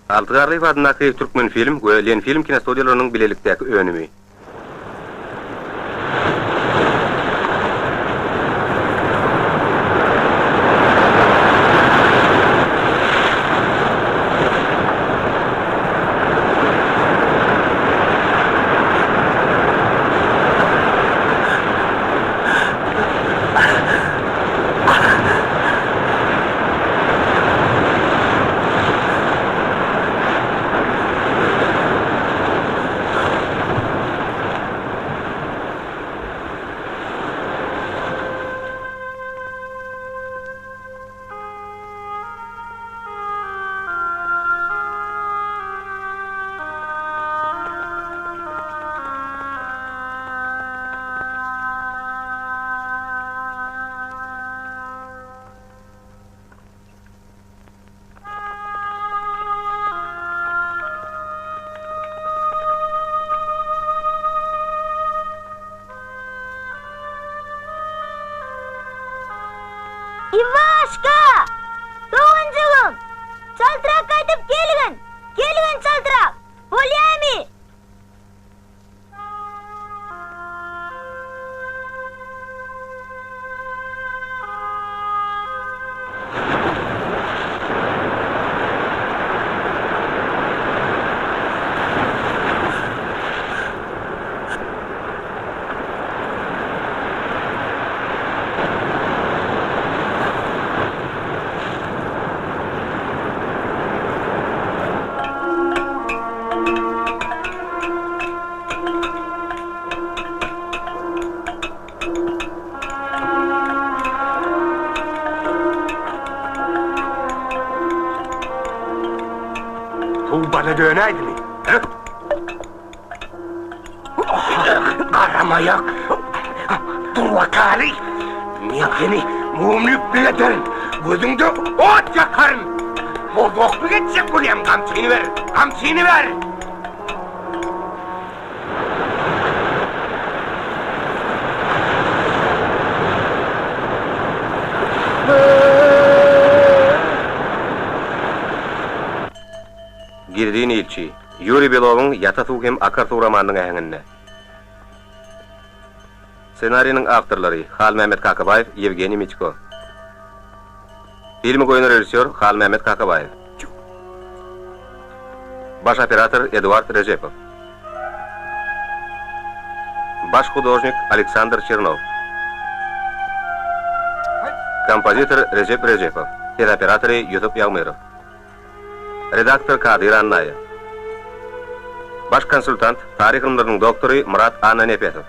Alty Garlyýew adyndaky Türkmenfilm we Lenfilm kinostudiýalarynyň bilelikdäki önümi. Iwaşka! Doganjygym! Çaltrak gaýdyp gelgin! Gelgin çaltrak! Bolýamy? Suw bala dönäýdimi? Hä? Garamaýak. Dur bakaly. Men seni mumluk ederin. Gözüňde ot ýakaryn. Bozgaklyk etjek bolýaň, gamçyny ber, gamçyny ber! Gizlin ilçi, Ýuriý Belowyň Ýata suw hem akar suw romanynyň äheňinde. Ssenariniň awtorlary, Halmämmet Kakabaýew, Ýewgeniý Mitko. Filmi goýan režissýor, Halmämmet Kakabaýew. Baş operator, Eduard Rejepow. Baş hudožnik, Aleksandr Çernow. Kompozitor, Rejep Rejepow. Ses operatory, Ýusup Ýagmyrow. Redaktor Kadyr Annaýew. Baş konsultant, taryh ylymlarynyň doktory Myrat Annanepesow.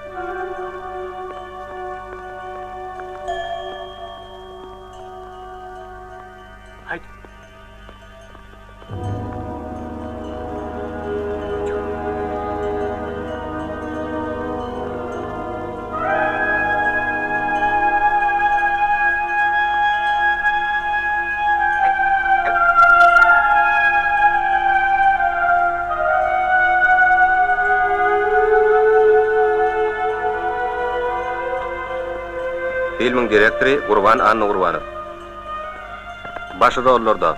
Filmiň direktory Gurban Annagurbanow. Başy rollarda.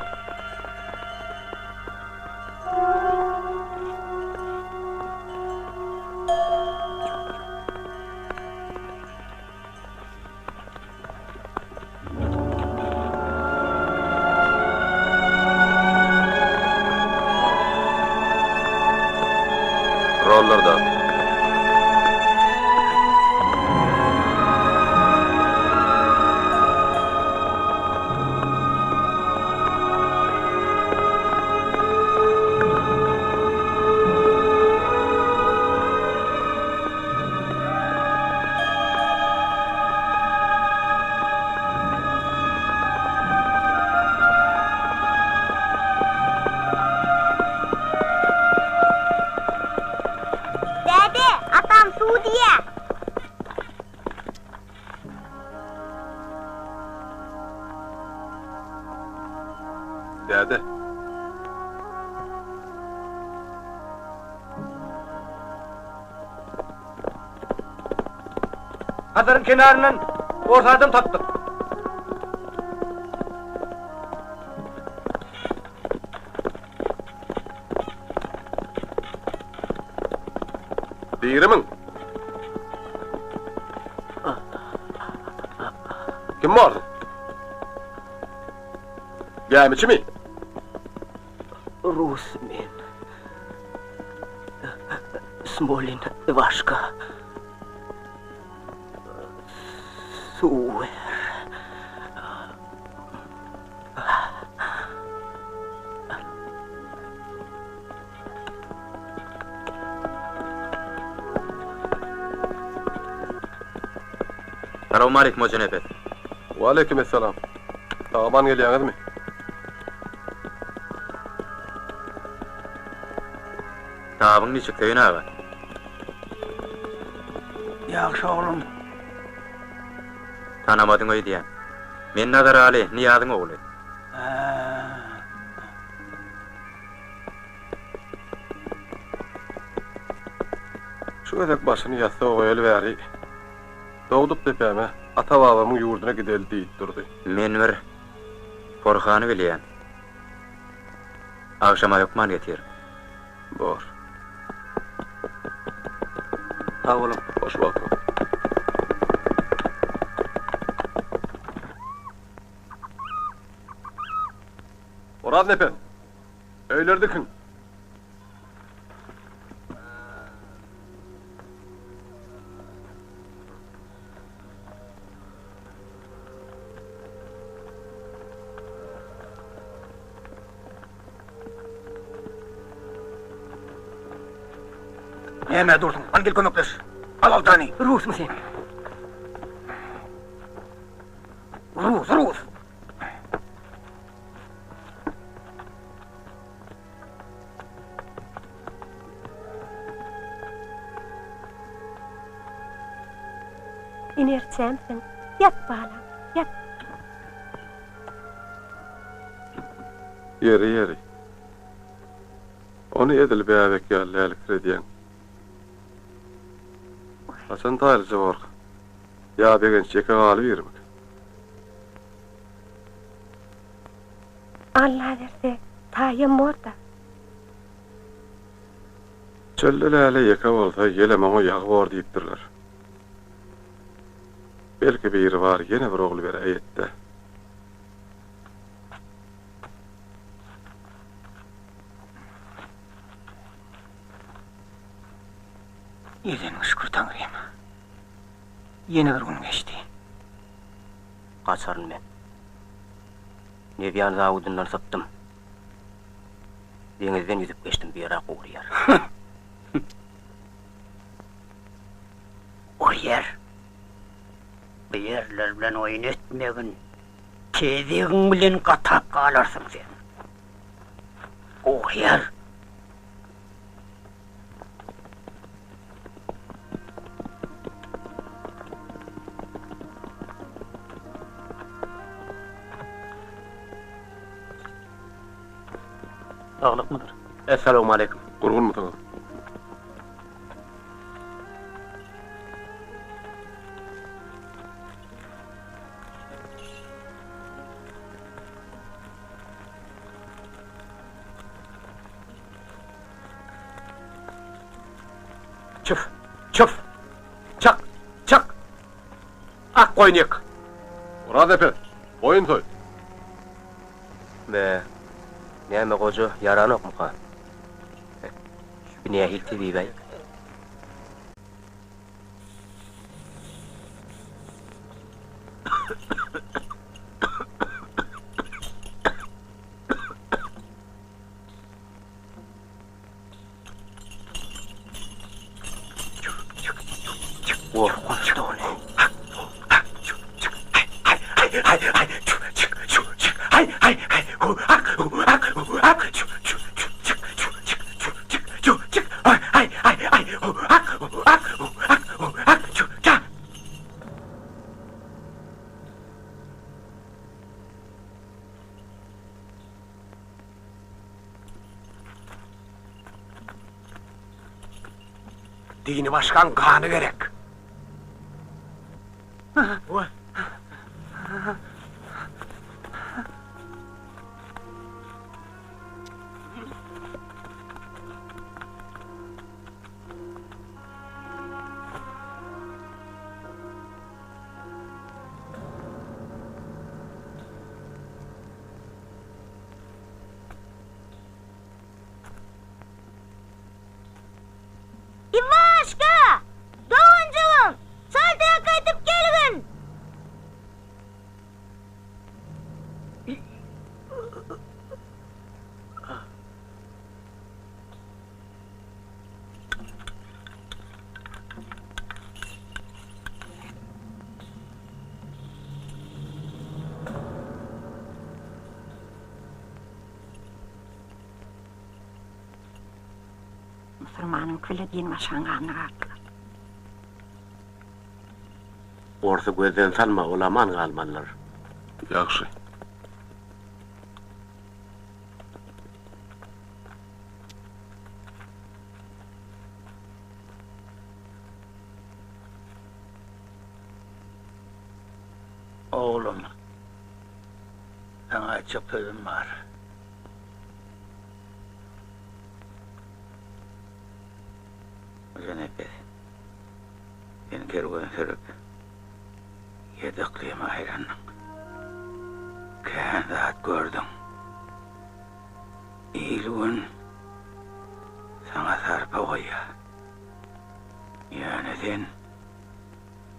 Rollarda. Däde, atam suw diýýä. Däde. Hazaryň kenaryndan ors adam tapdyk. Dirimiň? Kim borsuň? Gämiçimi? Rus men. Smolin Iwaşka. Suw ber. Salowmaleýkim Hojanepes. Waleýkim essalam. Sag-aman gelýäňizmi? Tabyň niçik Söýün aga? Ýagşy oglum. Tanamadyň öýdýän. Men Nazaraly, Nyýazyň ogly. Hä. Şu gezek başyny ýassyga goýaly bäri, dogduk depäme, ata-babamyň ýurduna gideli diýip durdy. Men bir porhany bilýän. Agşama hökman getir. Bor. Sag boluň. Hoş wagtyňyz. Oraz nepes, öýleri dikiň. Nämä dursuň? Al gel kömekleş. Al oltany. Rusmy sen? Rus, rus. Inerçämsiň. Ýat balam, ýat. Ýeri, ýeri. Ony edil bäbek ýaly lälikredýäň. Haçan taýlyja borka? Ýa Begenç ýeke galybirmik? Alla berse, taýam bor-da. Çölde läle ýeke bolsa, ýelem oňa ýagy bor diýipdirler. Belki biri bar ýene bir ogul beräýetde. Edeniňe şükür Taňrym. Ýene bir gün geçdi. Gaçaryn men. Nebýan zawodyndan sypdym. Deňizden ýüzüp geçdim, bu ýer-ä gury ýer. Gury ýer. Bu ýerler bilen oýun etmegin. Tezegiň bilen gatap galarsyň sen. Gury ýer. Saglykmydyr? Essalawmaleýkim. Gurgunmysyňyz? Çüf, çüf! Çak, çak! Ak goýun ýyk! Oraz epes, goýun soý! Be, näme goja ýaranokmyka? Şu nähili tebip-äý? Gorkunçdy ony. Dini başgaň gany gerek. Musulmanyňky bile din başgaň ganyna gardylar. Orsy gözden salma, ol aman galmalydyr. Ýagşy. Oglum, saňa aýtjak sözüm bar. Hojanepes, sen kerwen sürüp, ýedi yklyma aýlandyň. Kän zat gördüň. Il-gün saňa sarpa goýýar. Ýöne sen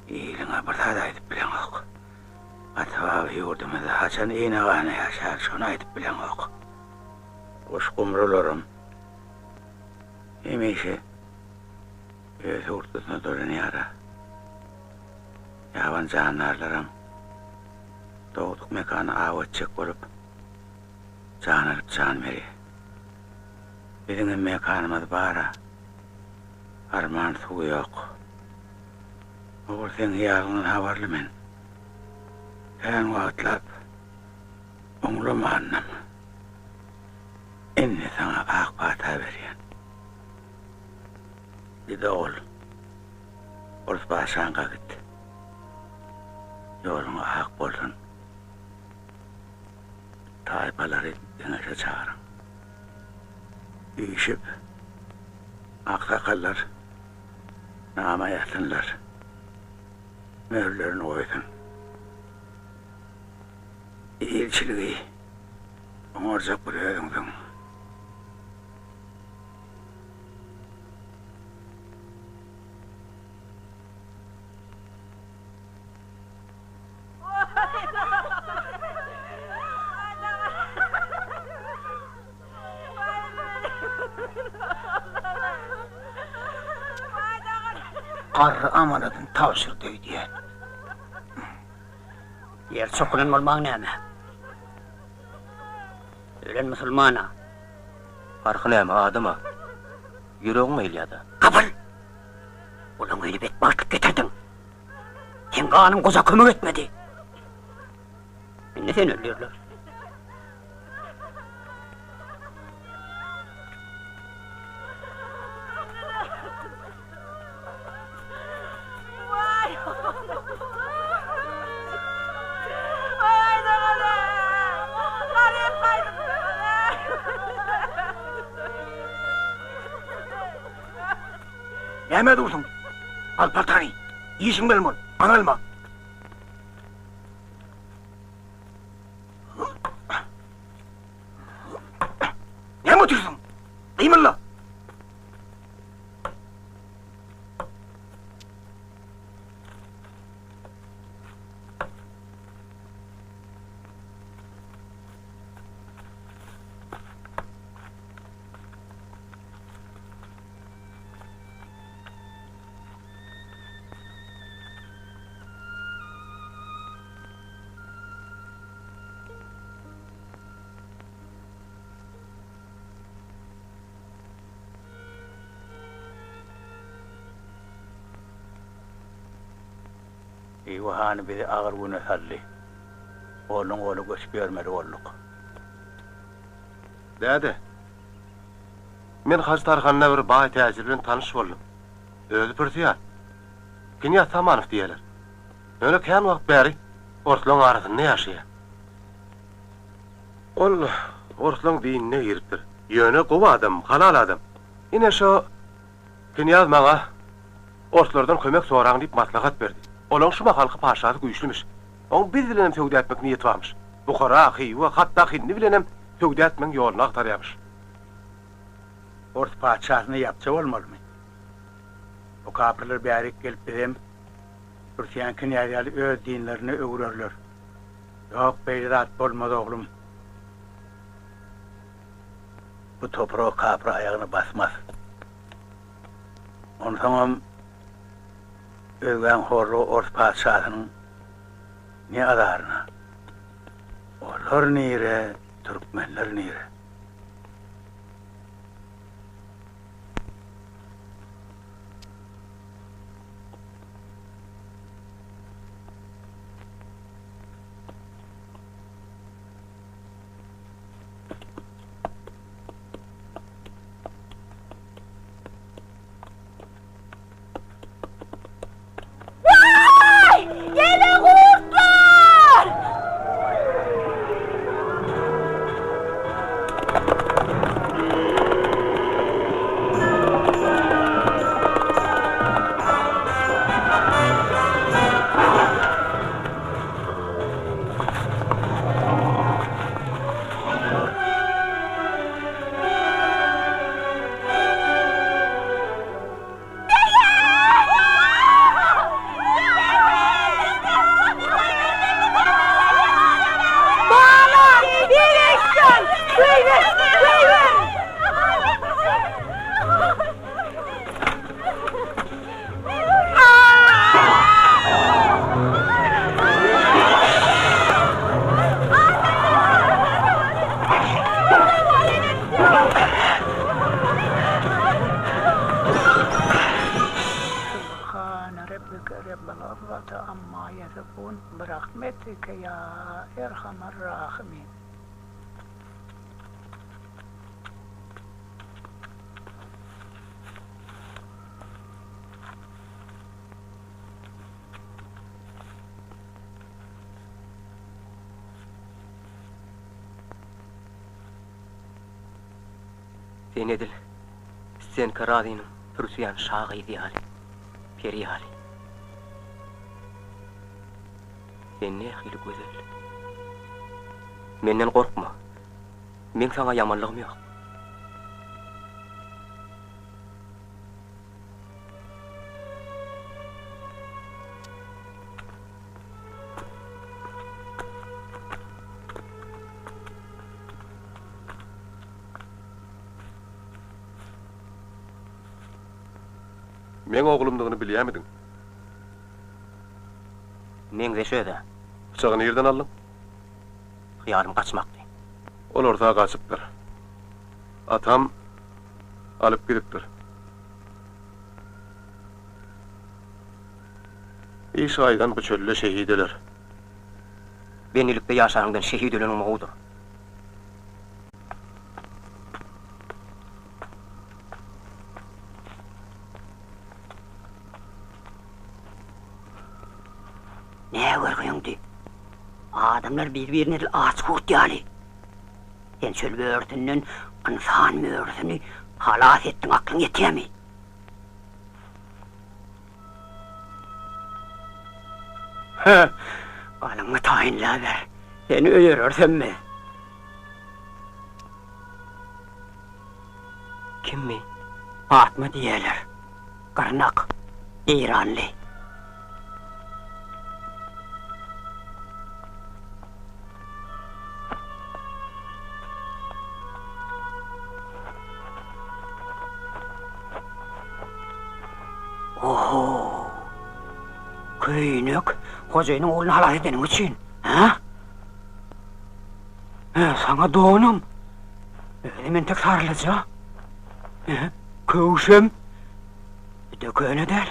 iliňe bir zat aýdyp bileňok. Ata-baba ýurdumyzda haçan ine-gana ýaşar, şony aýdyp bileňok. Guş-gumrularam hemişe öz hurtlasyna dolanýar-a. Ýaban jandarlaram dogduk mekany aw etjek bolup, jan alyp jan berýär. Biziňem mekanymyz bar-a, arman suwy ýok. Ogul seň hyýalyňdan habarly men. Kän wagtlap oňlamandym. Indi saňa ak pata berýän. Git ogul. Ors paşaňka git. Ýoluň ak bolsun. Taýpalary geňeşe çagyryň. Üýşüp, aksakallar nama ýazsynlar. Möhürlerini goýsun. Ilçiligi oňarjak bir özüňsiň. Garry amanadyny tabşyrdy öýdýän. Ýer çokulan bolmagy näme? Ölen musulman-a. Parhy näme, adam-a. Ýüregiň gyýylýa-da. Gapyl! Olaň öýüne betbagtlyk getirdiň. Seň ganyň goja kömek etmedi. Indi seni öldürerler. Nämä dursuň? Al paltany. Işiň bilen bol. Aňalma. Näme otyrsyň? Gymylla. Hywa hany bizi agyr güne saldy. Goldan-gola göçüp ýörmeli bolduk. Däde, men Hajy Tarhanda bir baý täjir bilen tanyş boldum. Özi pürsiýan. Knýaz Samanow diýýärler. Ýöne kän wagt bäri orslaň arasynda ýaşaýar. Ol orslaň dinine giripdir. Ýöne gowy adam, halal adam. Ine şo knýaz maňa orslardan kömek soraň diýip maslahat berdi. Olaň şu mahalky paşasy güýçlümiş. Oň biz bilenem söwda etmek niýeti barmyş. Buhara, Hywa, hatda Hindi bilenem söwda etmegiň ýoluny agtarýarmyş. Ors patyşasyna ýapja bolmalymy? Bu kapyrlar bärik gelip bizem Pürsiýan knýaz ýaly öz dinlerine öwrerler. Ýok, beýle zat bolmaz, oglum. Bu topraga kapyr aýagyny basmaz. Onsoňam özgäň horlugy ors patyşasynyň ne azaryna? Olar nire, türkmenler nire? Sen edil Stenka Raziniň pürsiýan şa gyzy ýaly, peri ýaly. Sen nähili gözel. Menden gorkma. Meň saňa ýamanlygym ýok. Meň oglumdygyny bilýämidiň? Meňzeş öz-ä. Pyçagy nirden aldyň? Hyýalym gaçmakdy. Ol orta gaçypdyr. Atam alyp gidipdir. Iş gaýdan bu çölde şehit öler. Bendilikde ýaşanyňdan şehit öleniň gowudyr. Nä görgüňdi? Adamlar bir-birine edil aç gurt ýaly. Sen çöl börüsinden ynsan börüsini halas etdiň, aklyň ýetýärmi? Hä, galyňy taýynlaber. Seni öýerersem-mi? Kimmi? Patma diýerler. Gyrnak. Eýranly. Oho! Köýnek, hojaýynyň ogluny halas edeniň üçin, hä? Hä, saňa donam. Özem entek sarlyja. Hä, köwşem. Bir-de köne däl.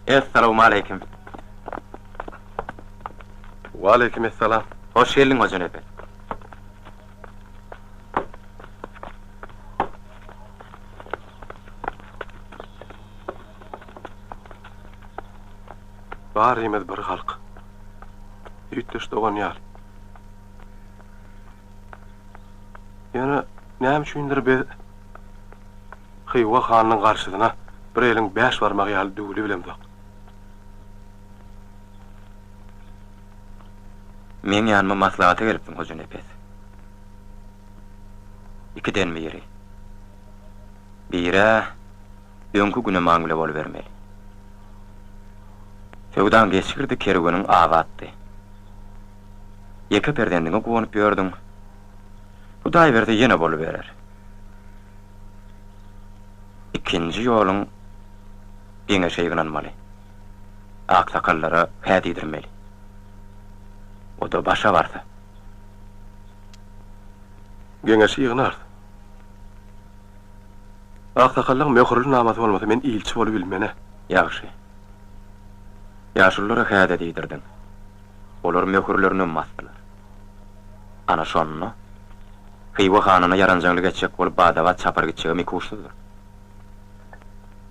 Essalawmaleýkim. Waleýkim essalam. Hoş geldiň Hojanepes. Barymyz bir halk. Süýtdeş dogan ýaly. Ýöne näme üçindir biz Hywa hanynyň garşysyna bir eliň bäş barmagy ýaly düwülibilemzok. Meň ýanyma maslahata gelipsiň, Hojanepes. Ikiden biri. Bir-ä öňki günemaň bile bolubermeli. Söwdaň geçgirdi, kerweniň abatdy. Ýeke perzendiňe guwanyp ýördüň. Hudaý berse ýene boluberer. Ikinji ýoluň geňeşe ýygnanmaly. Aksakallara hä diýdirmeli. O-da başa barsa. Geňeşi ýygnarys. Aksakallaň möhürli namasy bolmasa men ilçi bolubilmen-ä. Ýagşy. Ýaşululara hä-de diýdirdiň. Olar möhürlerinem basdylar. Ana şonda Hywa hanyna ýaranjaňlyk etjek bolup bada-bat çapar gitjegem ikuçsuzdyr.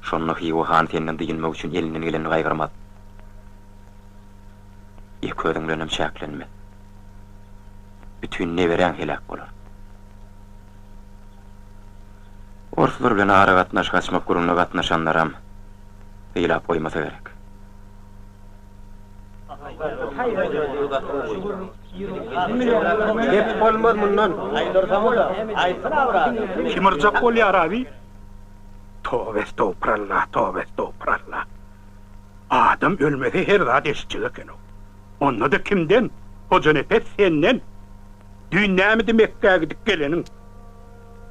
Şonda Hywa hany senden dynmak üçin elinden gelenini gaýgyrmaz. Ýeke özüň bilenem çäklenmez. Bütin neberäň heläk bolar. Orslar bilen aragatnaşyk açmak gürrüňine gatnaşanlaram sylap goýmasa gerek. Gep bolmaz mundan. Kim yrjak bolýar abi? Toba estogpurallah, toba estogpurallah. Adam ölmese her zat eşitjek eken-ow. Onda-da kimden? Hojanepes senden. Düýn nämidi Mekgä gidip geleniň?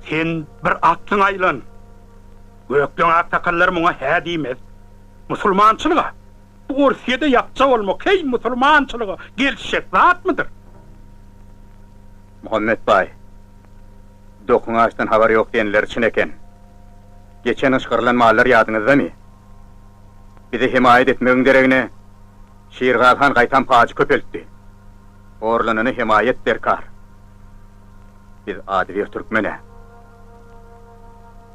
Sen bir atlyň aýlan. Gökleň aksakallar muňa hä diýmez. Musulmançylyga! Bu Orsýede ýapja bolmak heý musulmançylyga gelişjek zatmydyr? Muhammet baý, Dokuň açdan habary ýok diýenleri çyn eken. Geçen gyş gyrylan mallar ýadyňyzdamy? Bize hemaýat etmegiň deregine, Şirgazy han gaýtam pajy köpeltdi. Horlanana hemaýat derkar. Biz adybir türkmen-ä.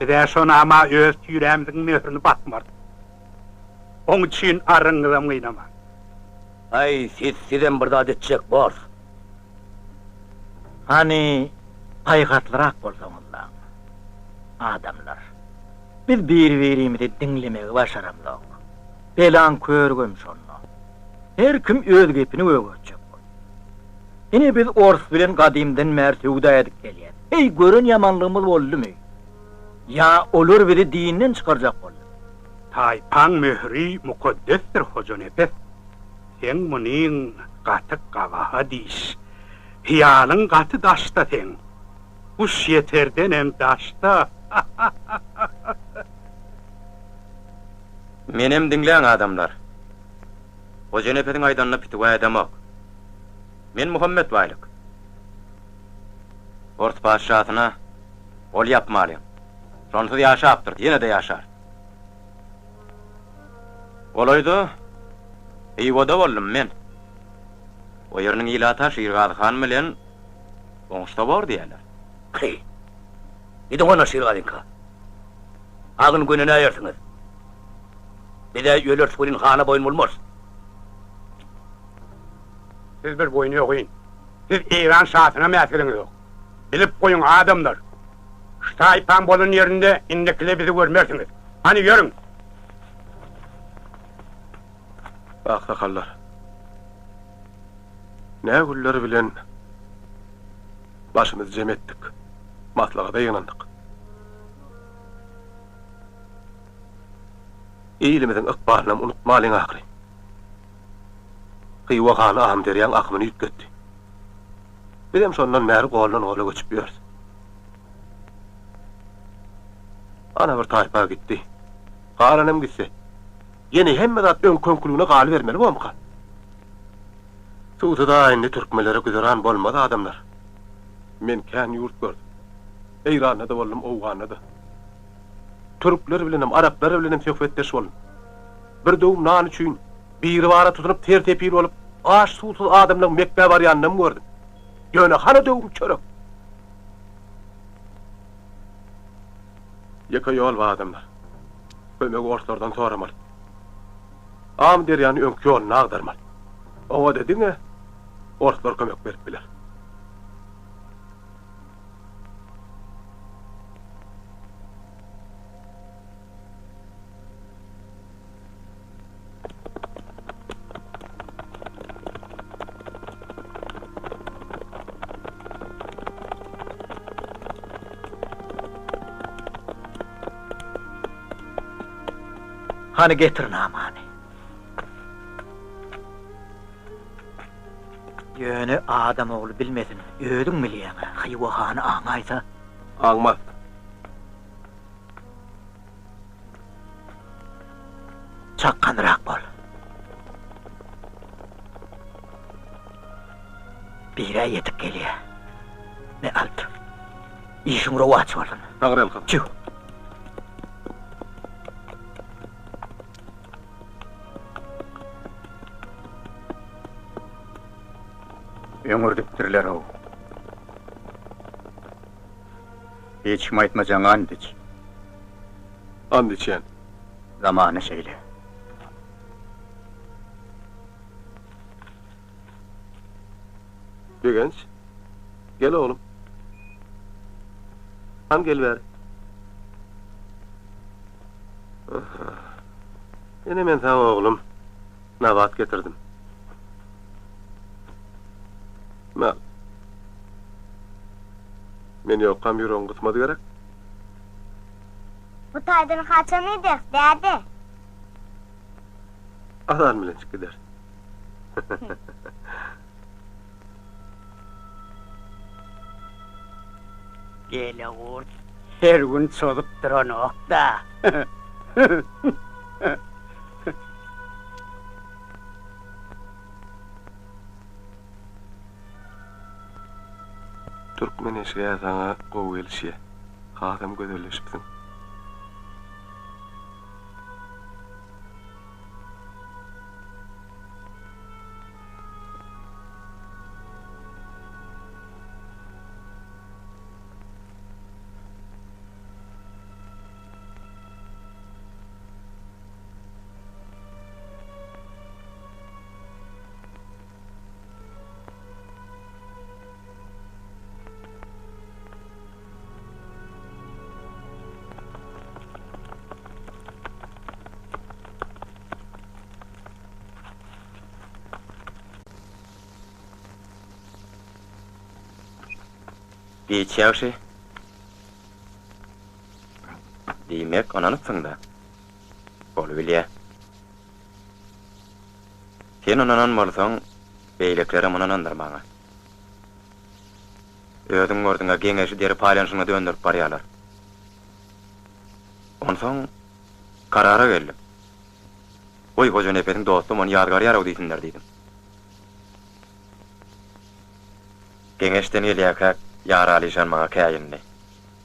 Biz-ä şo nama öz tirämiziň möhürini basmarys. Oň üçin arryňyzam gynamaň. Aý, sizsizem bir zat etjek borus. Hany, paýhaslyrak bolsaňyzlaň, adamlar. Biz bir-birimizi diňlemegi başaramzok. Belaň körügem şonda. Her kim öz gepini gögertjek bolýar. Ine biz ors bilen gadymdan bäri söwda edip gelýäs. Heý, gören ýamanlygymyz boldumy? Ýa olar bizi dinden çykarjak boldumy? Taýpaň möhüri mukaddesdir, Hojanepes. Seň munyň gaty gabahat iş. Hyýalyň gaty daşda seň. Guş ýeterdenem daşda. Menem diňläň adamlar. Hojanepesiň aýdanyna pitiwa edemok. Men Muhammet baýlyk. Ors patyşasyna gol ýapmalyň. Şonsuz ýaşapdyr, ýene-de ýaşar. Golaýda Hywada boldum men. O ýeriniň ilaty-a Şirgazy han bilen oňuşsa bor diýýärler. Heý, gidiň onda Şirgazyňka. Agyn gönenäýersiňiz. Biz-ä öleris welin hana boýun bolmarys. Siz bir boýun egin. Siz Eýran şasynam äsgeriňizok. Bilip goýuň, adamlar! Şu taýpaň bolan ýerinde indikile bizi görmersiňiz. Hany, ýörüň! Aksakallar, nä günler bilen başymyzy jem etdik, maslahata ýygnandyk. Ilimiziň ykbalynam unutmalyň ahyry. Hywa hany Amyderýaň akymyny üýtgetdi. Bizem şondan bäri goldan-gola göçüp ýörüs. Ana bir taýpa gitdi. Galanam gitse, ýene hemme zat öňki-öňküligine galybermeli bormyka? Suwsuz-a indi türkmenlere güzeran bolmaz adamlar. Men kän ýurt gördüm. Eýranda-da boldum, Owganda-da. Türkler bilenem, araplar bilenem söhbetdeş boldum. Bir döwüm nan üçin Biribara tutunyp ter-tepil bolup, aç-suwsuz adamlaň Mekgä barýanynam gördüm. Ýöne hany döwüm çörek? Ýeke ýol bar adamlar. Kömegi orslardan soramaly. Amyderýany öňki ýoluna agdarmaly. Oňa-da diňe orslar kömek berip biler. Hany getir namany. Ýöne adam ogly bilmesin, özüň bilýäň-ä, Hywa hany aňaýsa. Aňmaz. Çakganrak bol. Birä ýetip gelýä. Me alp. Işiň rowaç bolsun. Taňryýalkasyn. Çüw. Öňürdipdirler-ow. Hiç kim aýtmajagyňa and iç. And içýän. Zamana şeýle. Begenç, gel oglum. Han gel bäri. Ine men saňa oglum nabat getirdim. Me al. Men ýokkam ýüregiň gysmady gerek? Bu taýdan haçan gideris, däde? Azan bilen çyk gideris. Gelegurt her gün çozup duranok-da. Türkmen eşigi-ä saňa gowy gelişýä. Hasam gözelleşipsiň. Giç ýagşy. Diýmek, ynanypsyň-da. Bolubilýä. Sen ynanan bolsaň, beýlekilerem ynanandyr maňa. Özüň gördüň-ä, geňeşi deri paýlanyşygyna dönderip barýarlar. Onsoň karara geldim. Goý, Hojanepesiň dostam ony ýazgarýar-ow diýsinler diýdim. Geňeşden gelýärkäk, Ýaraly işan maňa käýindi.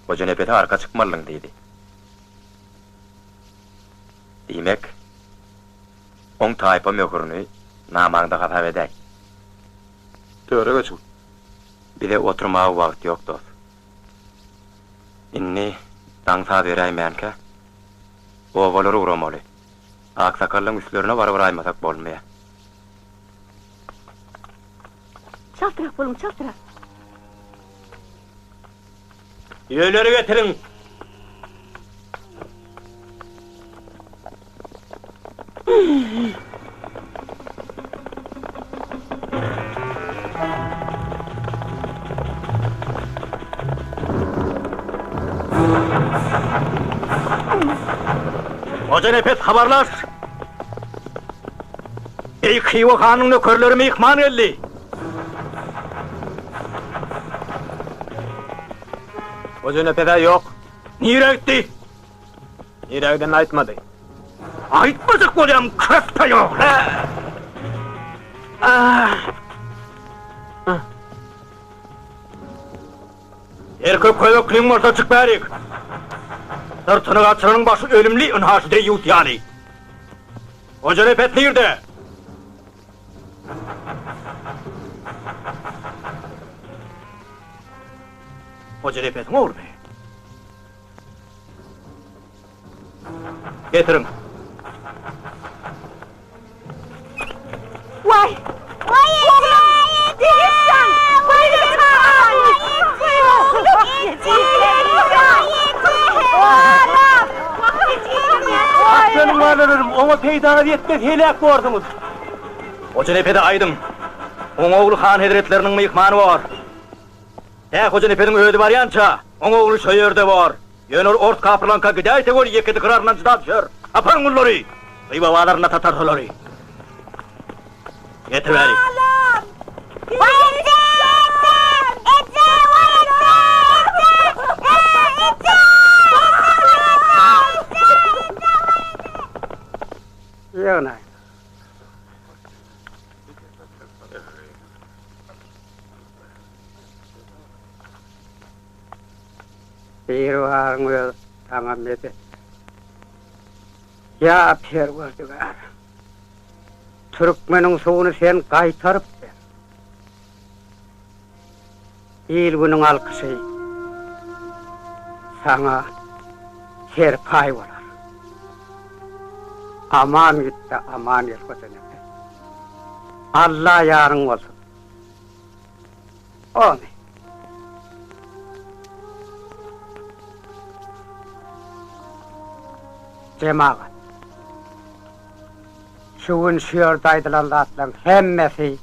Hojanepese arka çykmalydyň diýdi. Diýmek, oň taýpa möhürini namaňda hasap edäý. Töre geçiň. Bize oturmaga wagt ýok, dos. Indi daň saz beräýmänkä, obalara ugramaly. Aksakallaň üstlerine barybraýmasak bolmaýar. Çaltrak boluň, çaltrak! Düýeleri getiriň! Hojanepes habarlaş! Beýik Hywa hanyň nökerleri myhman geldi. Hojanepes-ä ýok. Nirä gitdi? Nirä gidenini aýtmady. Aýtmajak bolýam, köpek ogly! Erkek köwekliň bolsa çyk bärik. Syrtyny gaçyranyň başy ölümli, ynha şu deýýus ýaly. Hojanepes nirde? Hojanepesiň oglumy? Getiriň. Waý! Waý oglum! Deýýus jan! Waý çagam! Waý oglum! Seniň balalarym, oňa peýdaňyz ýetmez, heläk borsuňyz. Hojanepese aýdyň, oň ogly han hezretleriniň myhmany bor. Tä Hojanepesiň özi barýança, oň ogly şo ýerde bor. Ýöne ol ors kapyrlaňka gidäýse weli ýekesi gyraryndan jyda düşer. Taparyň gullary! Hywa bazarynda satar şolary. Getir bäri. Ýygnaý. Biribaryň özi saňa medet. Ýa Perwerdigär! Türkmeniň suwuny sen gaýtaryp ber. Il-günüň alkyşy saňa serpaý bolar. Aman git-de, aman gel, Hojanepes. Alla ýaryň bolsun. Amin. Jemagat! Şu gün şu ýerde aýdylan zatlaryň hemmesi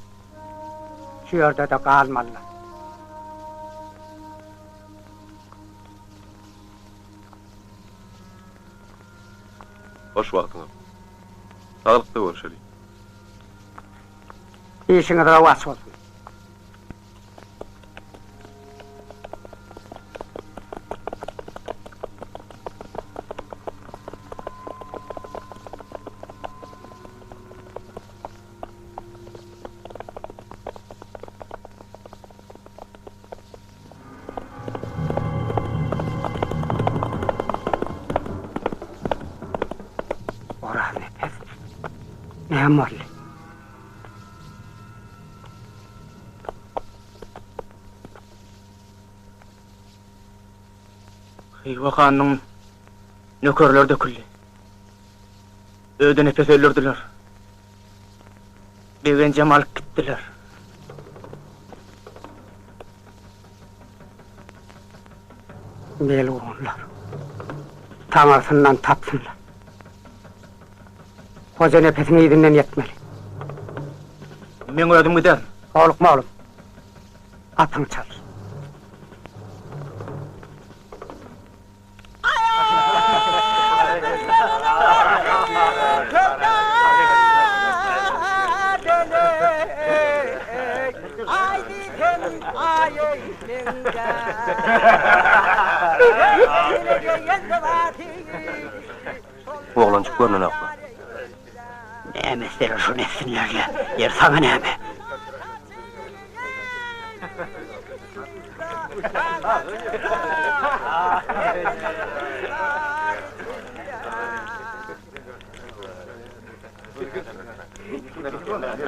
şu ýerde-de galmalydyr. Hoş wagtyňyz. Saglykda görşeli. Işiňiz rowaç bolsun. Oraznepes, näme boldy? Hywa hanynyň nökerleri döküldi. Ödenepesi öldürdiler. Begenjem alyp gitdiler. Melgunlar. Taňyrsyndan tapsynlar. Hojanepesiň yzyndan ýetmeli. Meň özüm giderin. Howlukma oglum. Atyňy çalyş. Oglanjyk görnenokmy? Näme etseler şony etsinler-le, ýeri saňa näme?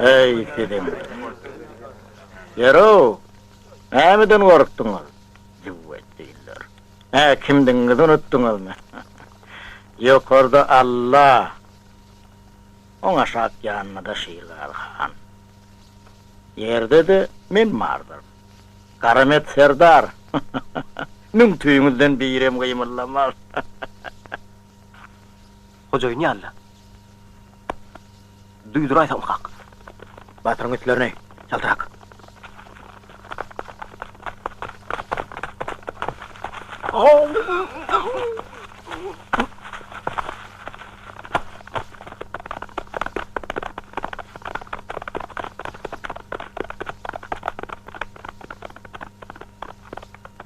Eý, siziň! Ýer-ow, nämeden gorkduňyz, jüwwetdiller? Hä, kimdigiňizi unutdyňyzmy? Ýokarda Alla, oň aşak ýanynda-da Şirgazy han. Ýerde-de men bardyryn. Garamet serdar! Müň tüýüňizden birem gymyldamaz. Hojaýyn ýaly. Duýduraýsa okak. Batyryň üstlerini, çaltrak.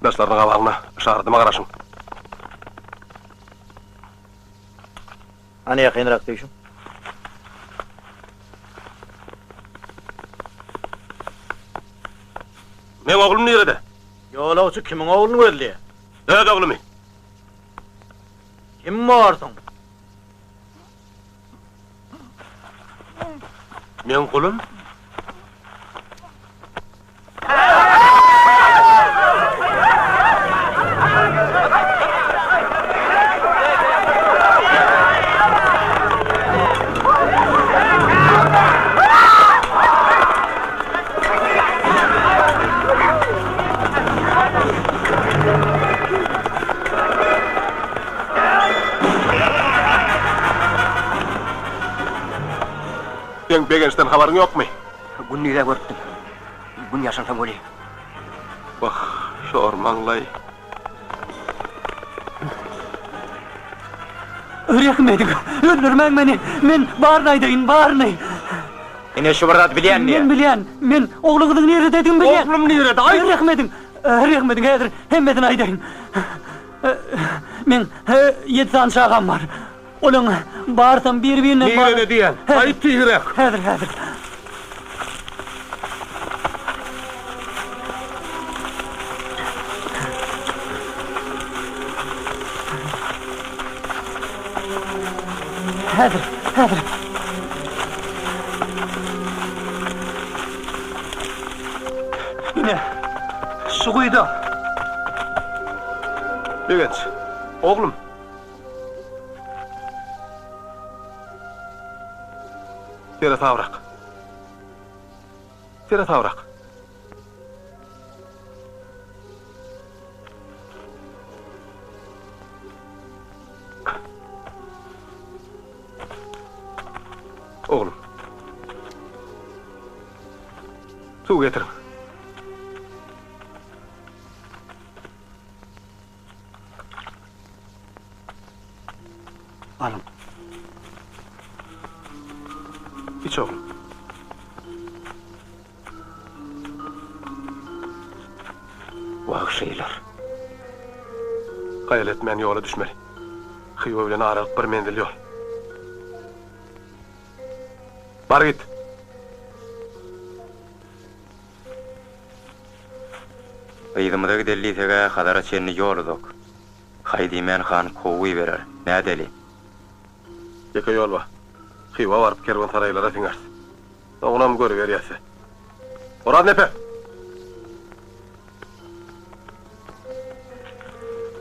Daşlarynyň gabagyna yşaradyma garaşyň. Hany ýakynrak düýşüň. Meň oglum nirede? Ýolagçy kimiň ogluny gözleýär? Öz oglumy. Kim borsuň? Meň gulum. Seň Begençden habaryň ýokmy? Gündiz-ä görüpdim. Gün ýaşansoň weli. Wah, şor maňlaý. Rehim ediň, öldürmäň meni. Men baryny aýdaýyn, baryny. Ine şu bir zat bilýän diýýär. Men bilýän. Men ogluňyzyň nirededigini bilýän. Oglum nirede, aýt! Rehim ediň, rehim ediň, häzir hemmesini aýdaýyn. Meň ýedi sany çagam bar. Olaň barysam bir-birinden Nirede diýýän? Aýt tizräk! Häzir, häzir. Häzir, häzir. Ine, şu guýuda. Begenç, oglum. Seresabrak. Seresabrak. Oglum. Suw getiriň. Alyň. Iç oglum. Wagşylar. Haýal etmän ýola düşmeli. Hywa bilen aralyk bir menzil ýol. Bar git. Yzymyza gideli diýseg-ä Hazara çenli ýol uzak. Haý diýmän han kowuberer. Nädeli? Ýeke ýol bar. Hywa baryp kerwensaraýlara siňeris. Soňunam görüberýäs. Oraz nepes!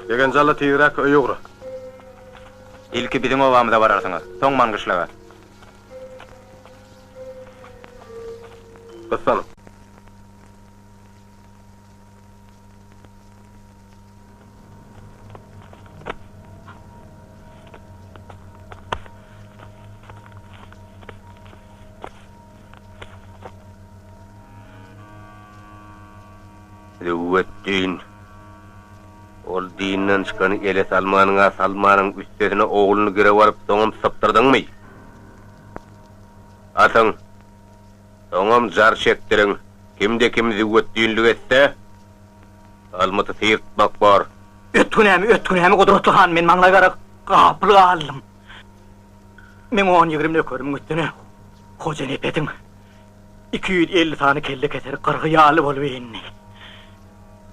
Begenji al-da tizräk öýe ugra. Ilki biziň obamyza bararsyňyz, soň Maňgyşlaga. Gyssanyň. Züwwetdin, ol dinden çykany ele salmanyň-a salmanyň, üstesine ogluny girew alyp, soňam sypdyrdyňmy? Atyň! Soňam jar çekdiriň, kimde-kim züwwetdinlik etse, almyty syrtmak bor. Öt günämi, öt günämi, gudratly han, men maňlaý gara gapyl galdym. Meň on-ýigrimi nökerimiň üstüne Hojanepesiň 250 sany kelle keser gyrgy ýaly bolup indi.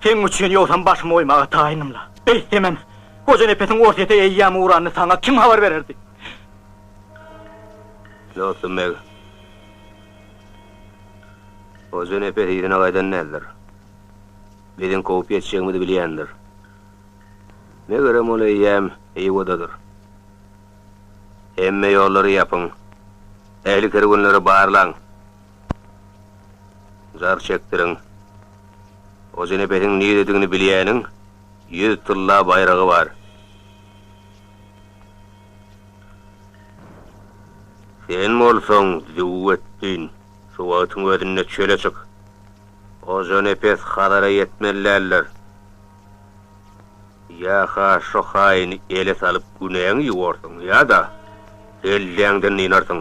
Seň üçin ýogsam başymy goýmaga taýynym-la. Beýtsemem, Hojanepesiň Orsýete eýýäm ugranyny saňa kim habar bererdi? Dostum beg, Hojanepes yzyna gaýdan däldir. Biziň kowup ýetjegimizi bilýändir. Megerem ol eýýäm Hywadadyr. Hemme ýollary ýapyň. Ähli kerwenleri barlaň. Jar çekdiriň. Hojanepesiň niredigini bilýäniň ýüz tylla baýragy bar. Sen bolsaň, Züwwetdin, şu wagtyň özünde çöle çyk. Hojanepes Hazara ýetmeli däldir. Ýa-ha şo haýyny ele salyp günäňi ýuwarsyň, ýa-da kelläňden dynarsyň.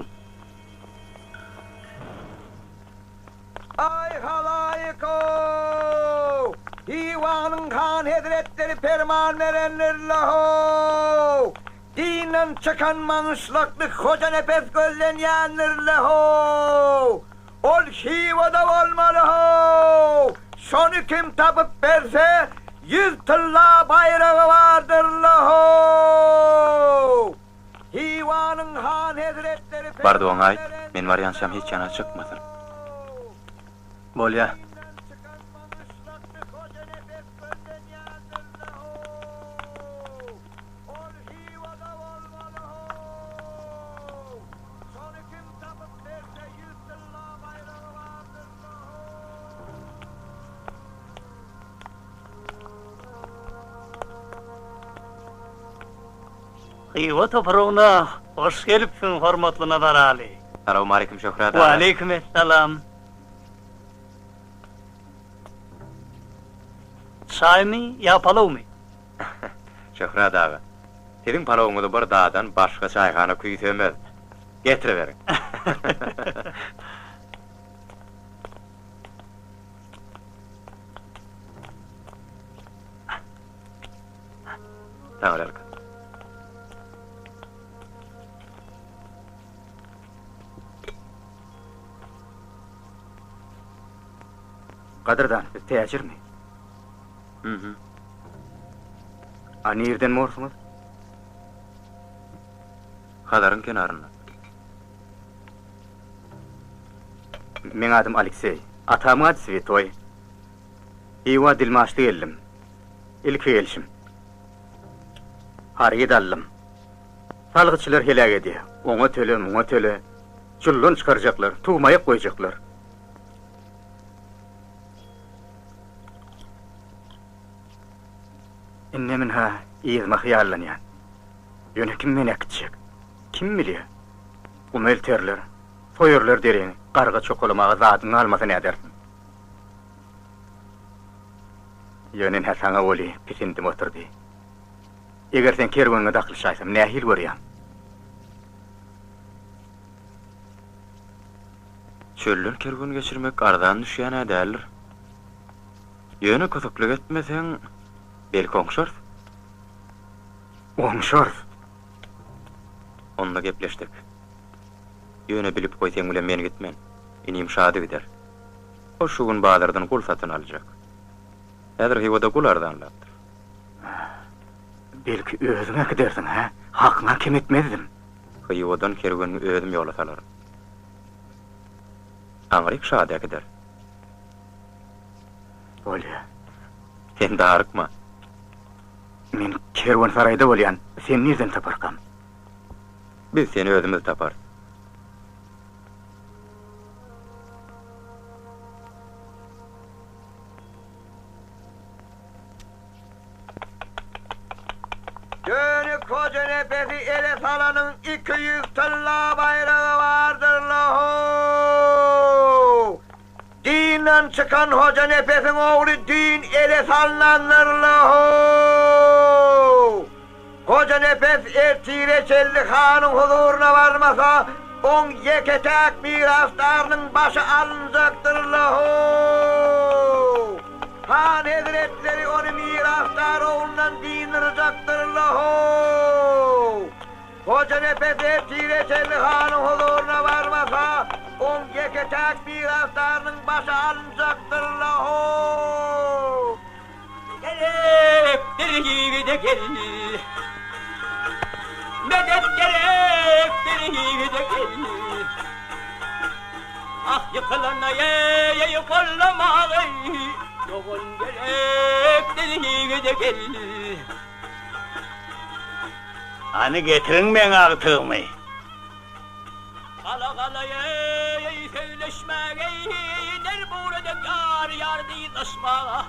Aý halaýyk-ow! Hywanyň han hezretleri perman berendir-le-how! Dinden çykan manyşlakly Hojanepes gözlenýändir-le-how! Ol Hywada bolmaly-how! Şony kim tapyp berse, ýüz tylla baýragy bardyr-la-how! Hywanyň han hezretleri Bardygyňy aýt, men barýançam hiç ýana çykmasyn. Bolýa. Hywa topragyna hoş gelipsiň, hormatly Nazaraly. Salowmaleýkim Şöhrat aga. Waleýkim essalam. Çaýmy ýa palawmy? Şöhrat aga, siziň palawyňyzy bir dadan başga çaýhana küýsemez. Getiriberiň. Taňryýalkasyn. Gadyrdan, siz täjirmi? Mhm. A nirden borsuňyz? Hazaryň kenaryndan. Meň adym Alekseý. Atamyň ady Swetoý. Hywa dilmaçly geldim. Ilki gelşim. Haryt aldym. Salgytçylar heläk edýär. Oňa töle, muňa töle. Juldan çykarjaklar, tugmaýak goýjaklar. Indem ynha yzyma hyýallanýan. Ýöne kim meni äkitjek? Kim bilýär? Guma elterler, soýarlar deriňi, garga çokalamaga zadyň galmasa nädersiň? Ýöne ynha saňa weli pisindim oturdy. Eger seň kerweniňe dakylyşaýsam nähili görýäň? Çölden kerwen geçirmek arzan düşýän-ä däldir. Ýöne kösüklik etmeseň, belki oňşarys. Oňşarys. Onda gepleşdik. Ýöne bilip goý seň bilen men gitmen. Inim Şady gider. Ol şu gün bazardan gul satyn aljak. Häzir Hywada gul arzanlapdyr. Belki özüň äkidersiň, hä? Hakyňa kem etmezdim. Hywadan kerwenini özüm ýola salaryn. Aňryk Şady äkider. Bolýa. Sen darykma. Men kerwensaraýda bolýan, seni nirden taparkam? Biz seni özümiz taparys. Dönük Hojanepesi ele salanyň 200 tylla baýragy bardyr-la-how! Dinden çykan Hojanepesiň ogly düýn ele salnandyr-la-how! Hojanepes ertire çenli hanyň huzuryna barmasa, oň ýeke-täk mirasdarynyň başy alynjakdyr-la-how! Han hezretleri ony mirasdar oglundan dyndyryjakdyr-la-how! Hojanepes ertire çenli hanyň huzuryna barmasa, oň ýeke-täk mirasdarynyň başy alynjakdyr-la-how! Gerekdir ýigide gel. Medet gerekdir ýigide gel. Ah ýykylana eý gollamagy dogan gerekdir ýigide gel. Hany getiriň meň agtygymy. Gala gala eý söýleşmäge ner buradek ýar ýar dyzlaşmaga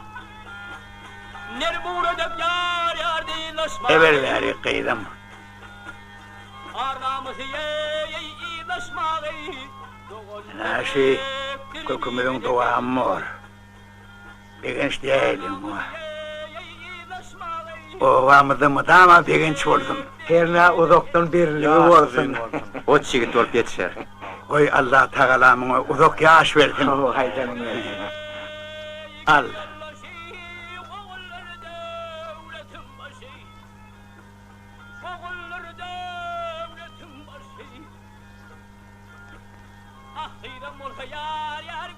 Ner buradek ýar ýar dyzlaşmaga Eber bäri gyzym. Ar namysy eý yzlaşmaga Dogan Ynha şi kökümiziň dowamy bor. Begenç diýäýeliň muňa. Obamyzda mydama begenç bolsun. Hernä uzakdan beriligi bolsun. Goç ýigit bolup ýetişer. Goý Allatagala muňa uzak ýaş bersin. Hawa haýdanyň bersin. Al.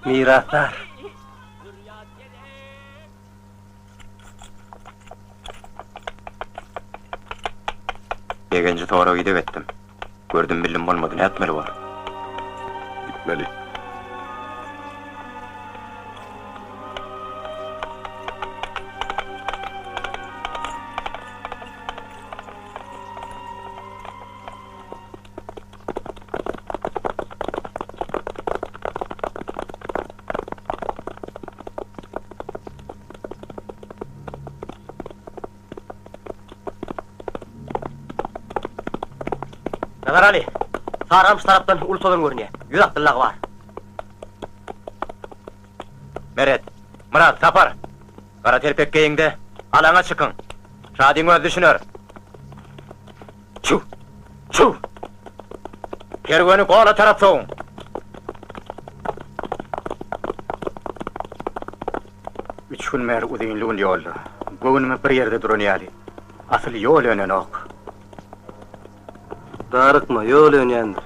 Mirasdar. Begenji sorag-ideg etdim. Gördüm-bildim bolmady, nätmeli bor? Gitmeli. Nazaraly, Saramyş tarapdan uly tozan görünýär. Ýüz atlylagy bar. Meret, Myrat, Sapar! Gara telpek geýiň-de, alaňa çykyň. Şadyň özi düşüner. Çüw! Çüw! Kerweni gola tarap sowuň! Üç gün bäri uzynly gün ýolda. Göwnüme bir ýerde duran ýaly. Asyl ýol önenok. Darykma, ýol önýändir.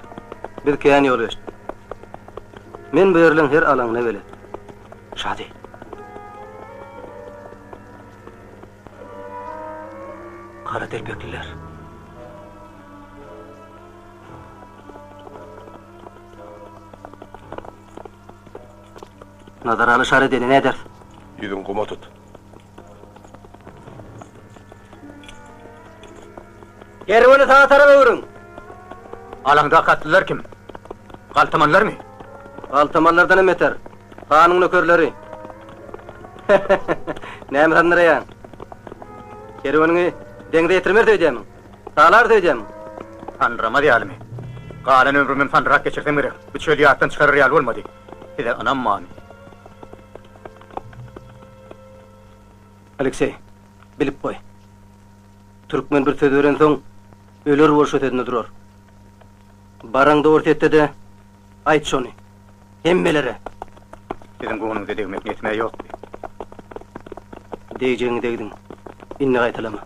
Biz kän ýol geçdik. Men bu ýerleň her alaňyna belet. Şady. Gara telpekliler. Nazaraly şar edeni näderis? Ýüzüňi guma tut. Kerweni saga tarap öwrüň! Alaňdaky atlylar kim? Galtamanlarmy? Galtamanlardanam beter. Hanyň nökerleri. Näme sandyraýaň? Kerweniňi deňze ýetirmeris öýdýämiň? Talarys öýdýämiň? Sandyramaz ýalymy? Galan ömrümem sandyrap geçirsem gerek. Bu çöli ýatdan çykarar ýaly bolmady. Size ynam barmy? Alekseý, bilip goý. Türkmen bir söz berensoň, öler bolşa sözünde durar. Baraňda Orsýetde-de aýt şony. Hemmelere! Siziň göwnüňize degmek niýetim-ä ýokdy. Degjegiňi degdiň. Indi gaýtalama.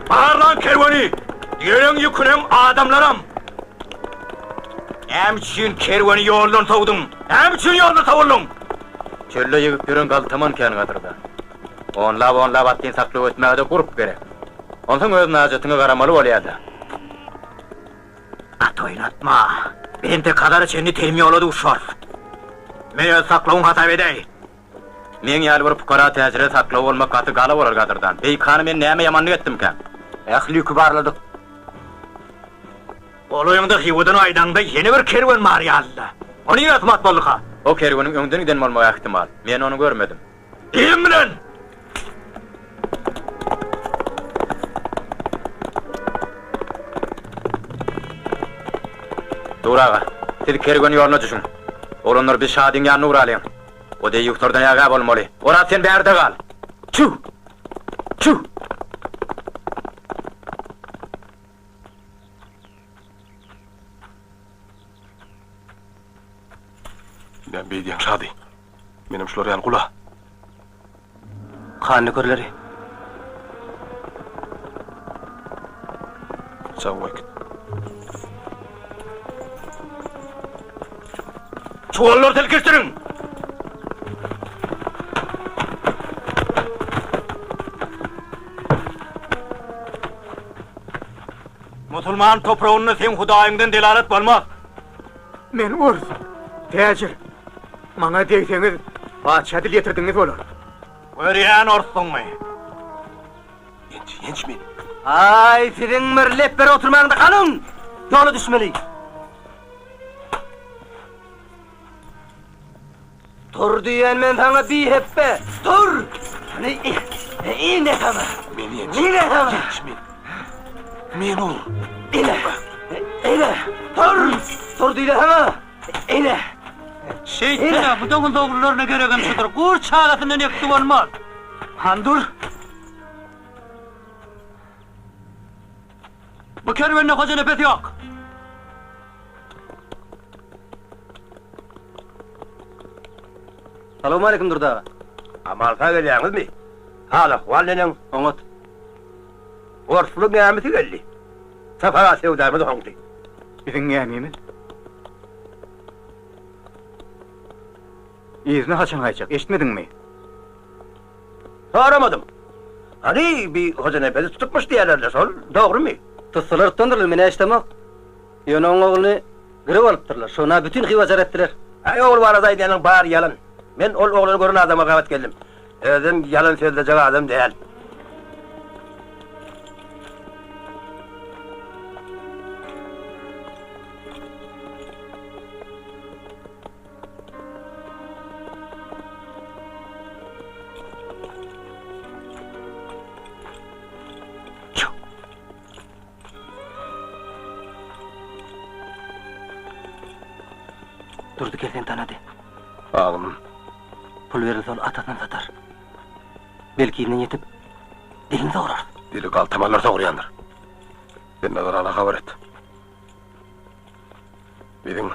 Barlaň kerweni! Düýeleň ýükünem, adamlaram! Näme üçin kerweni ýoldan sowduň? Näme üçin ýoldan sowuldyň? Çölde ýygyp ýören galtaman kän gadyrdan. Onlap-onlap atlyny saklap ötmäge-de gurp gerek. Onsoň öz najatyňa garamaly bolýa-da. At oýnatma. Biz entek Hazara çenli telim ýola duşarys. Men öz saklawyň hasap edäý. Meň ýaly bir pukara täjire saklaw bolmak gaty gala bolar gadyrdan. Beýik hana men näme ýamanlyk etdimkäm? Ähli ýüki barladyk. Golaýyňda Hywadan gaýdaňda ýene bir kerwen bar ýalyda. O nirä sumat bolduka? O kerweniň öňden giden bolmagy ähtimal. Men ony görmedim. Kim bilen? Dur aga, siz kerwen ýoluna düşüň. Oglanlar biz Şadyň ýanyna ugralyň. O deýýuslardan ägä bolmaly. Oraz sen bärde gal. Çüw! Çüw! Näme beýdýäň Şady? Menem şular ýaly gula. Han nökerleri. Çaň goý git. Çuwallary silkişdiriň! Musulman topragynda seň hudaýyňdan delalat bolmaz. Men ors, täjir. Maňa degseňiz, patyşa dil ýetirdiňiz bolar. Görýän orsduňmy? Ýenç, ýenç meni. Aý, siziň bir lepbere oturmagyňyzy galyň! Ýola düşmeli. Tur diýen men saňa bihepbe! Tur! Ine saňa! Meni ýenç. Ine saňa! Ýenç meni. Meni ur. Ine! Ine! Tur! Tur diýle saňa! Ine! Şeýtsene, bu doňuz ogrullaryna geregem şudur. Gur çagasyndan ekdi bolmaz. Han dur! Bu kerwende Hojanepes ýok. Salowmaleýkim Durdy aga. Aman-sag gelýäňizmi? Hal-ahwal neneň? Oňat. Orsly gämisi geldi. Sapar aga söwdamyz oňdy. Biziň gämimiz? Yzyna haçan gaýtjak, eşitmediňmi? Soramadym. Hany, bi Hojanepesi tutupmyş diýýärler-le, şol dogrumy? Tutsalar tutandyrlar, men-ä eşidemok. Ýöne oň ogluny girew alypdyrlar. Şona bütin Hywa jar etdiler. Äý, ogul barada aýdýanyň bary ýalan. Men ol oglany gören adama gabat geldim. Özem ýalan sözlejek adam däl. Durdy kelteni tanady. Agym. Pul berilse ol atasyny satar. Belki yzyna ýetip, dilini sograrys. Dili galtamanlar sogurýandyr. Sen Nazarala habar et. Biziň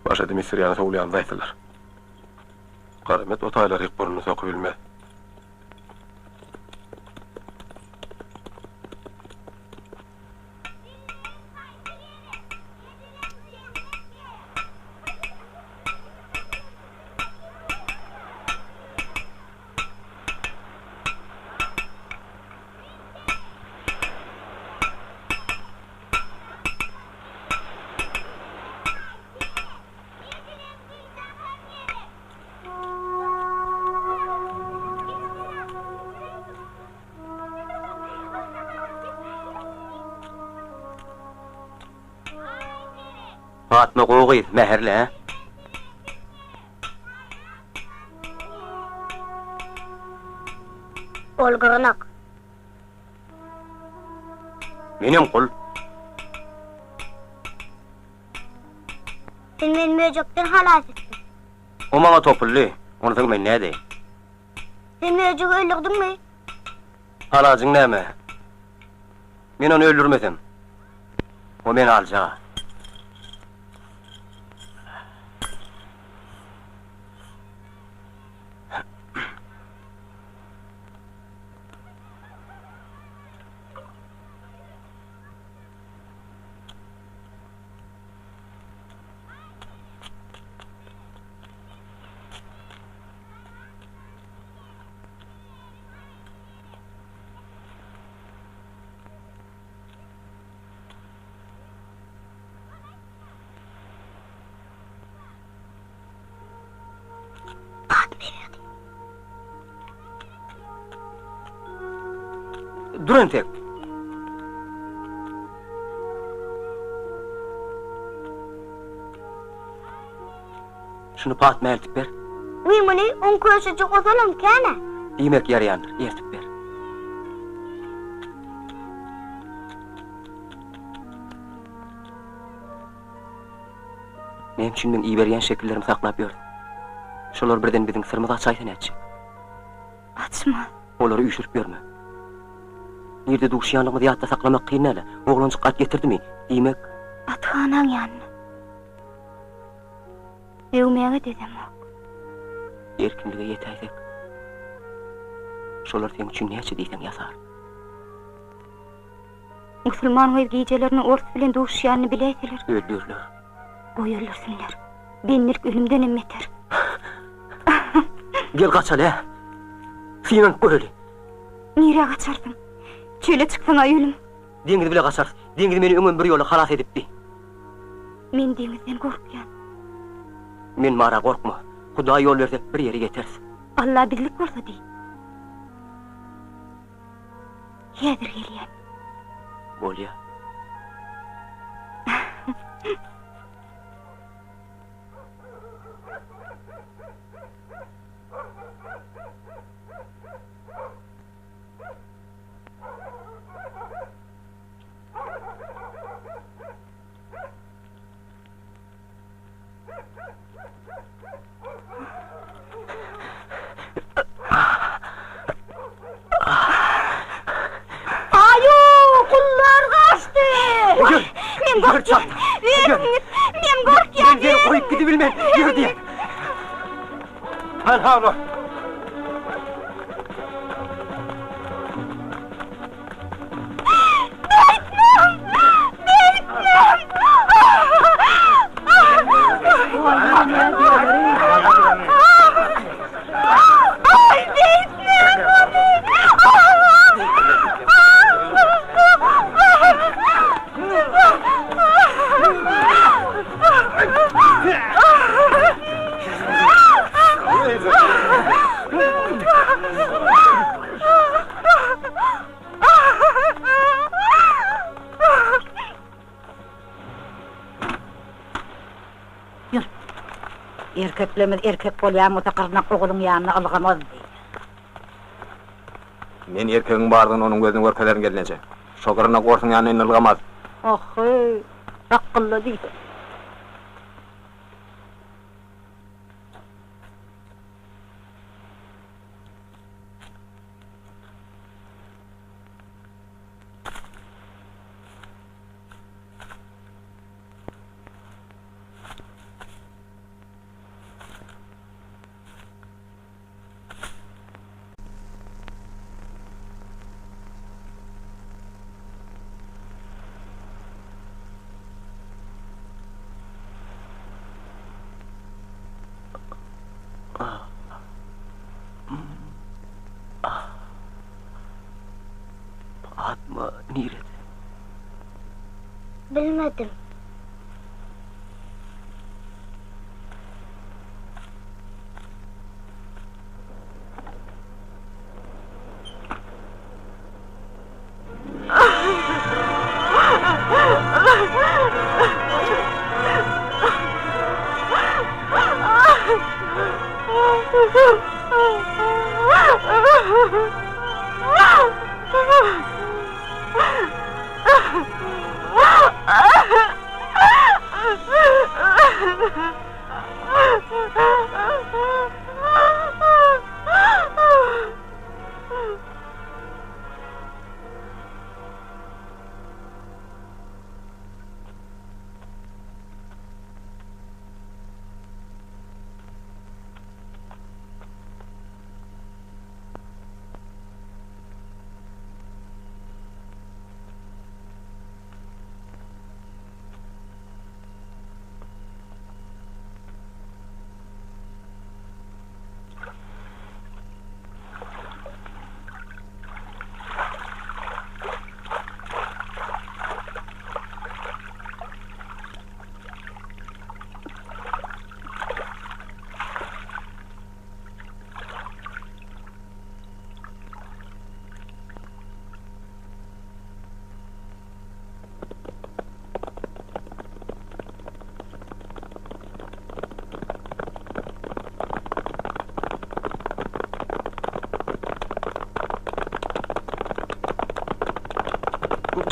Başa Dimitriýany sowulýanymyzy aýtsalar. Garamet o taýlaryk burnuny sokubilmez. Patma gowy gyz, mähirli, hä? Ol gyrnak. Menem gul. Sen meni möjekden halas etdiň. O maňa topuldy. Onsoň men nädeýin? Sen möjegi öldürdiňmi? Alajyň näme? Men ony öldürmesem, o meni aljag-a. Dur entek. Şuny Patma eltip ber. Wiý muny oň köşejik ozalam kän-ä. Diýmek ýaraýandyr, eltip ber. Näme üçin meň iberýän şekillerimi saklap ýörsüň? Şolar birden biziň syrymyzy açaýsa nätjek? Açma. Olary üýşürip ýörme. Nirde duşýanlygymyzy ýatda saklamak kyn däl-ä. Oglanjyk at getirdimi? Diýmek. Athanaň ýanyna. Döwmäge dözemok. Erkinlige ýetäýsek, şolar seň üçin näçe diýseň ýasar. Musulman gyz gijelerine ors bilen duşýanyny biläýseler. Öldürler. Goý öldürsinler. Bendilik ölümdenem beter. Gel gaçaly, hä? Synanyp göreli. Nirä gaçarsyň? Çöle çyksaň-a ölüm. Deňiz bile gaçarys. Deňiz meni öňem bir ýola halas edipdi. Men deňizden gorkýan. Men bara gorkma. Hudaý ýol berse bir ýere ýeteris. Alla bizlik bolsa diý. Häzir gelýän. Bolýa. Aýu, gullar gaçdy. Ýör, Men ýör gorkýan. çalt. Ýör. Özüňiz, men gorkýan. Men seni goýup gidibilmen. Ýör diýen. Hanha olar. Ýör. Erkeklerimiz erkek bolýan bolsa gyrnak ogulyň ýanyna ylgamazdy. Men erkegiň bardygyny onuň gözüne görkezerin gelneje. Şo gyrnak orsuň ýanyna indi ylgamaz. Ahhy, sakgylla diýse. Patma nirede? Bilmedim.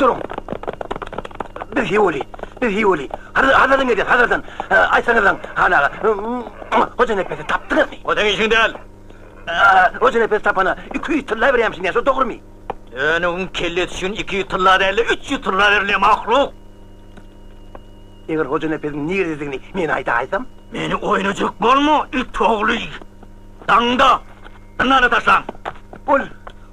Duruň! Biz Hiweli, biz Hiweli. Hazardan gelýäs, Hazardan. Aýtsaňyzlaň, han aga, Hojanepesi tapdyňyzmy? O seň işiň däl. Hojanepesi tapana 200 tylla berýärmişin diýýär, şo dogrumy? Dönügiň kellesi üçin 200 tylla däl-de, 300 tylla berilýär, mahluk! Eger Hojanepesiň nirededigini men aýdaýsam? Meni oýnajak bolma, it ogly! Daňda! Zyndana taşlaň! Ol,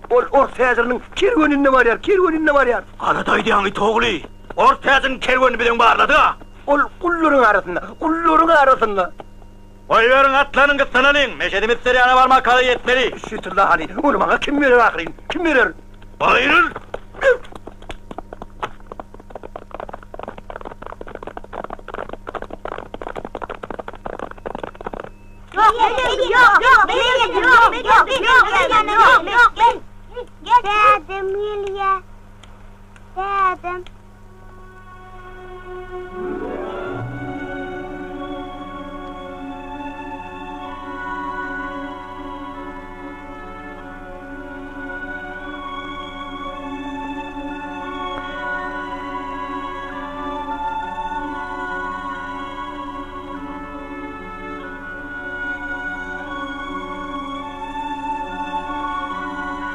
ol ors täjiriniň kerweninde barýar, kerweninde barýar! Galat aýdýaň, it ogly! Ors täjiriniň kerwenini biziň barladyk-a! Ol gullaryň arasynda, gullaryň arasynda! Goýberiň, atlanyň, gyssanalyň! Meşedi Misseriana barmaka ýetmeli! Şu tylla hany, ony maňa kim berer ahyryn, kim berer? Aýryl! Dädem gelýä. Dädem.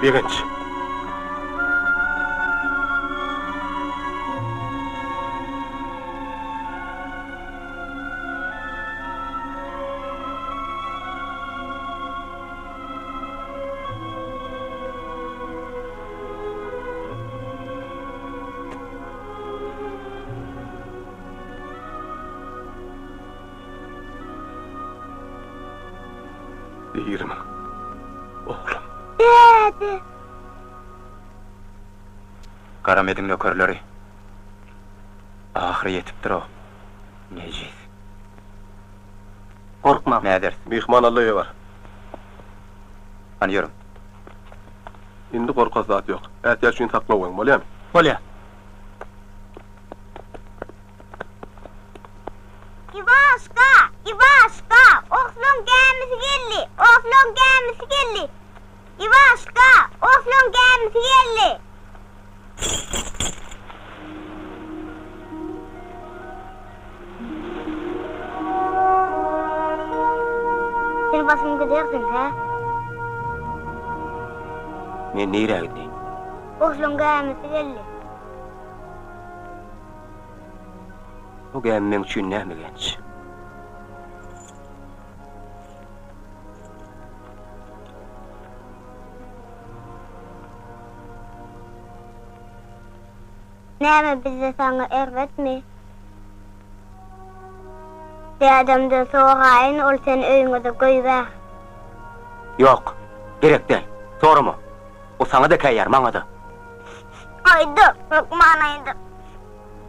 Begenç. Diýirmiň, oglum. Däde. Garamediň nökerleri. Ahyry ýetipdir-ow, nejis. Gorkmaň. Näderis? Myhman alla öýe bar. Hany ýörüň. Indi gorkasy zat ýok. Ätiýaç üçin saklap goýuň, bolýamy? Bolýa. Iwaşka! Iwaşka! Oslaň gämisi geldi! Oslaň gämisi geldi! Iwaşka! Oslaň gämisi geldi! Sen basym gidersiň, hä? Men nirä gideýin? Oslaň gämisi geldi. Bu gämi meň üçin näme genç? Näme bizde saňa erbetmi? Dädemden soraýyn, ol seni öýüňize goýbär. Ýok, gerek däl. Sorama. O saňa-da käýýär, maňa-da. Aýdyp, hökman aýdyp.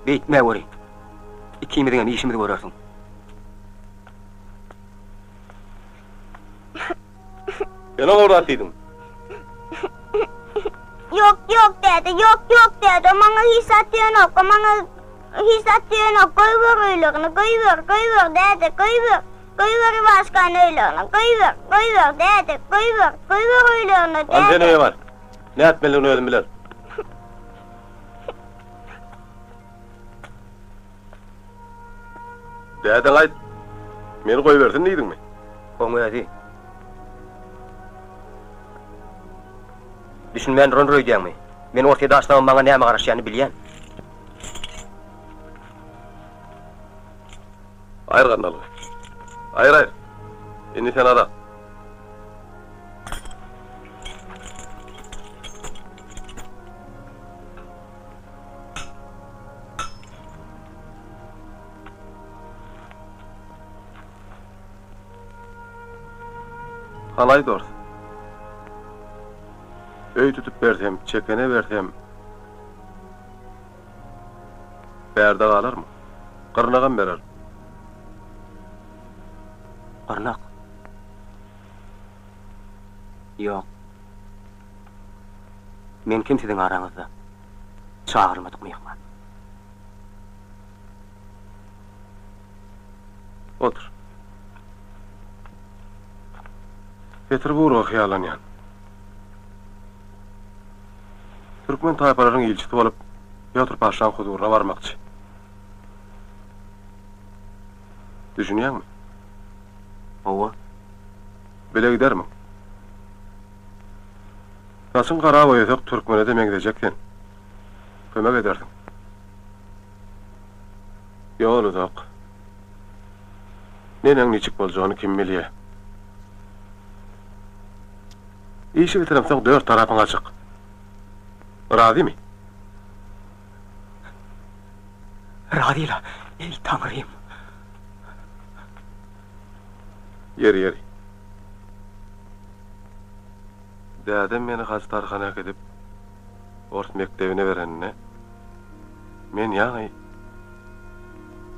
Beýtme weli. Ikimiziňem işimizi görersiň. Sen oňa bir zat diýdiň. Ýok, ýok däde, ýok, ýok däde, o maňa hiç zat diýenok, o maňa hiç zat diýenok, goýber öýlerini, goýber, goýber däde, goýber, goýber Iwaşkany öýlerine, goýber, goýber däde, goýber, goýber öýlerine däde. Hany sen öýe bar. Nätmelidigini özüm bilerin. Dädeňe aýt, meni goýbersin diýdiňmi? Oň özi. Düşünmän durandyr öýdýäňmi? Men Orsýede açsamam maňa näme garaşýanyny bilýän. Aýyr gandalyňy. Aýyr, aýyr. Indi sen azat. Halaý dors. Öý tutup bersem, çekene bersem, bärde galarmy? Gyrnagam bererin. Gyrnak? Ýok. Men kim siziň araňyzda? Çagyrylmadyk myhman. Otur. Peterburga hyýallanýan. Türkmen taýpalarynyň ilçisi bolup, Pýotr paşaň huzuryna barmakçy. Düşünýäňmi? Hawa. Bile gidermiň? Saçyň gara boýasak türkmene-de meňzejek sen. Kömek edersiň. Ýol uzak. Neneň niçik boljagyny kim bilýä. Işi bitiremsoň dört tarapyň açyk. Razymy? Razyla, eý Taňrym! Ýeri, ýeri. Dädem meni Hajy Tarhana äkidip, ors mekdebine bereninde, men ýaňy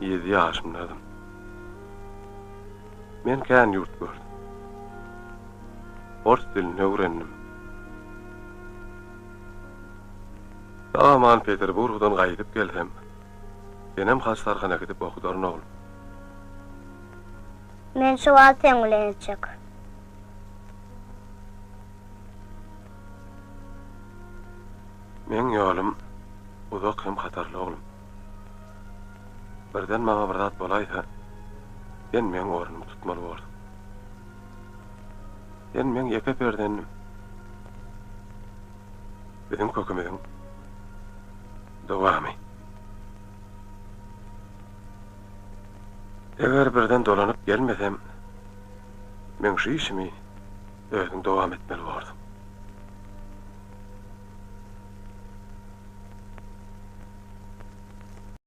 ýedi ýaşymdadym. Men kän ýurt gördüm. Ors dilini öwrendim. Sag-aman Peterburgdan gaýdyp gelsem, senem Hajy Tarhana äkidip okudaryn, oglum. Men şu wagt seň bilen etjek. Meň ýolum uzak hem hatarly oglum. Birden maňa bir zat bolaýsa, sen meň ornumy tutmaly borsuň. Sen meň ýeke perzendim. Biziň kökümiziň dowamy. Eger birden dolanyp gelmesem, meň şu işimi özüň dowam etmeli borsuň.